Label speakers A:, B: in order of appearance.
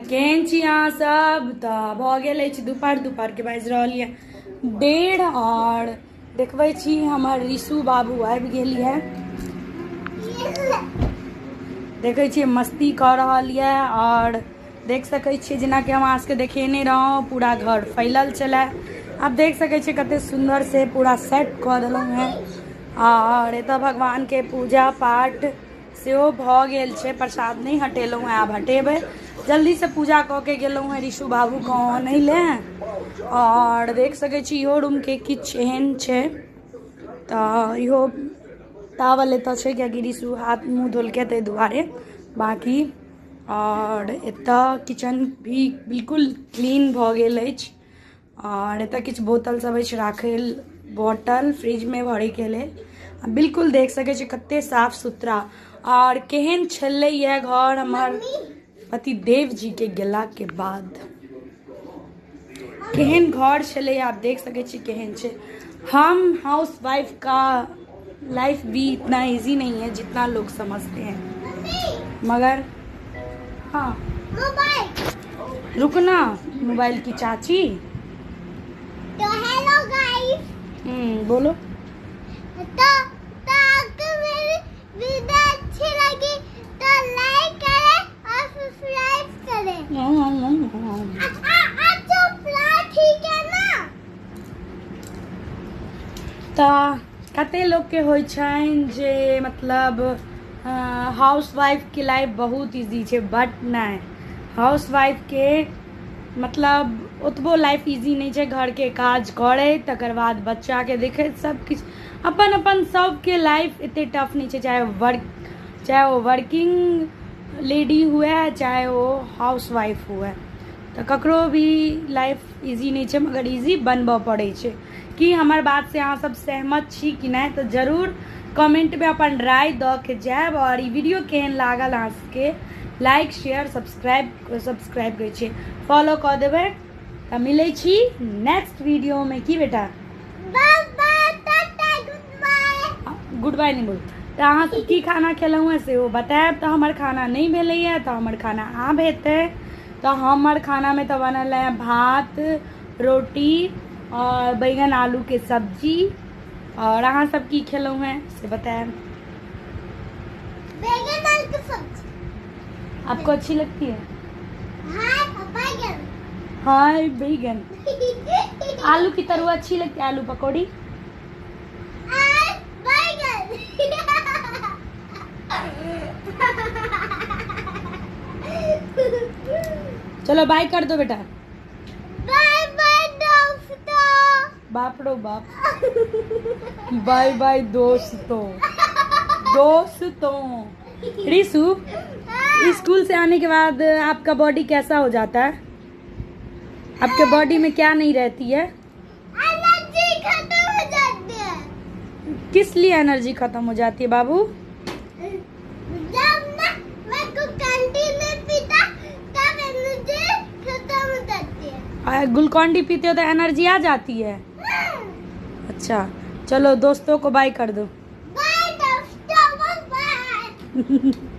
A: केहन छी अहाँ सब? तऽ भऽ गेल अछि दुपहर, दुपहरके बाजि रहल यऽ 1:30 और देखबै छी हमर ऋषु बाबू आबि गेल यऽ। देखै छियै मस्ती कऽ रहल यऽ और देख सकै छियै जेनाकि हम अहाँ सबके देखेने रहौं पूरा घर फैलल छलै, आब देख सकै छियै कते सुन्दर से पूरा सेट कऽ देलहुँ हेँ। और एतऽ भगवान के पूजा पाठ सेहो भऽ गेल छै, प्रसाद नहि हटेलहुँ हेँ, आब हटेबै। जल्दी से पूजा कऽ के गेलहुँ हेँ ऋषु बाबू के आनै लए। और देख सकै छी इहो रूम के किछु एहन छै, तऽ इहो टावल एतऽ छै कियाकि ऋषु हाथ मुँह धोलकै ताहि दुआरे। बाँकी और एतऽ किचन भी बिल्कुल क्लीन भऽ गेल अछि। और एतऽ किछु बोतल सब अछि राखल, बोतल फ्रिज में भरे के लेल। बिल्कुल देख सकै छी कते साफ सुथरा और केहन छलैया घर हमर पतिदेव जी के गेला के बाद केहन घर छलैया, आप देख सकै छी केहन छै। हम हाउस वाइफ का लाइफ भी इतना इजी नहीं है जितना लोग समझते हैं, मगर हाँ
B: मोबाइल
A: रुकना, मोबाइल की चाची।
B: तो हेलो गाइस।
A: बोलो।
B: तो आपको मेरी वीडियो अच्छी लगी तो लाइक करें और सब्सक्राइब करें। ठीक है ना?
A: तो कते लोग के होइ छनि जे मतलब हाउस वाइफ के लाइफ बहुत इजी छै, बट नहि, हाउस वाइफ के मतलब ओतबो लाइफ इजी नहि छै। घर के काज करैत तकर बाद बच्चा के देखैत सब किछु अपन अपन सबके लाइफ एते टफ नहि छै, चाहे ओ वर्किंग लेडी हुए चाहे ओ हाउस वाइफ हुए, तऽ ककरो भी लाइफ इजी नहि छै, मगर इजी बनबऽ पड़ै छै। कि हमर बात से अहाँ सब सहमत छी कि नहि, तऽ जरूर कमेंटमे अपन राय दऽ के जायब। और ई वीडियो केहन लागल अहाँ सबके लाइक शेयर सब्सक्राइब करै छियै, फॉलो कऽ देबै। तऽ मिलै छी नेक्स्ट वीडियोमे। की बेटा गुड बाय नहि बोल। तऽ अहाँ सब की खाना खेलहुँ हेँ सेहो बतायब। तऽ हमर खाना नहि भेलैए, तऽ हमर खाना आब हेतै। तऽ हमर खानामे तऽ बनल है भात रोटी और बैगन आलू के सब्जी। और अहाँ सब की खेलहुँ हेँ से बतायब।
B: बैगन आलू की सब्जी
A: आपको अच्छी लगती है?
B: हाँ, बैगन।
A: हाँ, बैगन आलू की तरुआ अच्छी लगती है, आलू पकौड़ी।
B: बैगन।
A: चलो बाय कर दो बेटा।
B: बाय बाय दोस्तों।
A: बाप रो बाप। बाय बाय दोस्तों। दोस्तों रिसु, स्कूल से आने के बाद आपका बॉडी कैसा हो जाता है? आपके बॉडी में क्या नहीं रहती है?
B: एनर्जी खत्म हो जाती है।
A: किस लिए एनर्जी खत्म हो जाती है बाबू?
B: जब ना मैं ग्लूकॉन-डी नहीं पीता तब एनर्जी खत्म हो जाती है।
A: ग्लूकॉन डी पीते हो तो एनर्जी आ जाती है। अच्छा चलो दोस्तों को बाय कर दो।
B: बाय दोस्तों, बाय।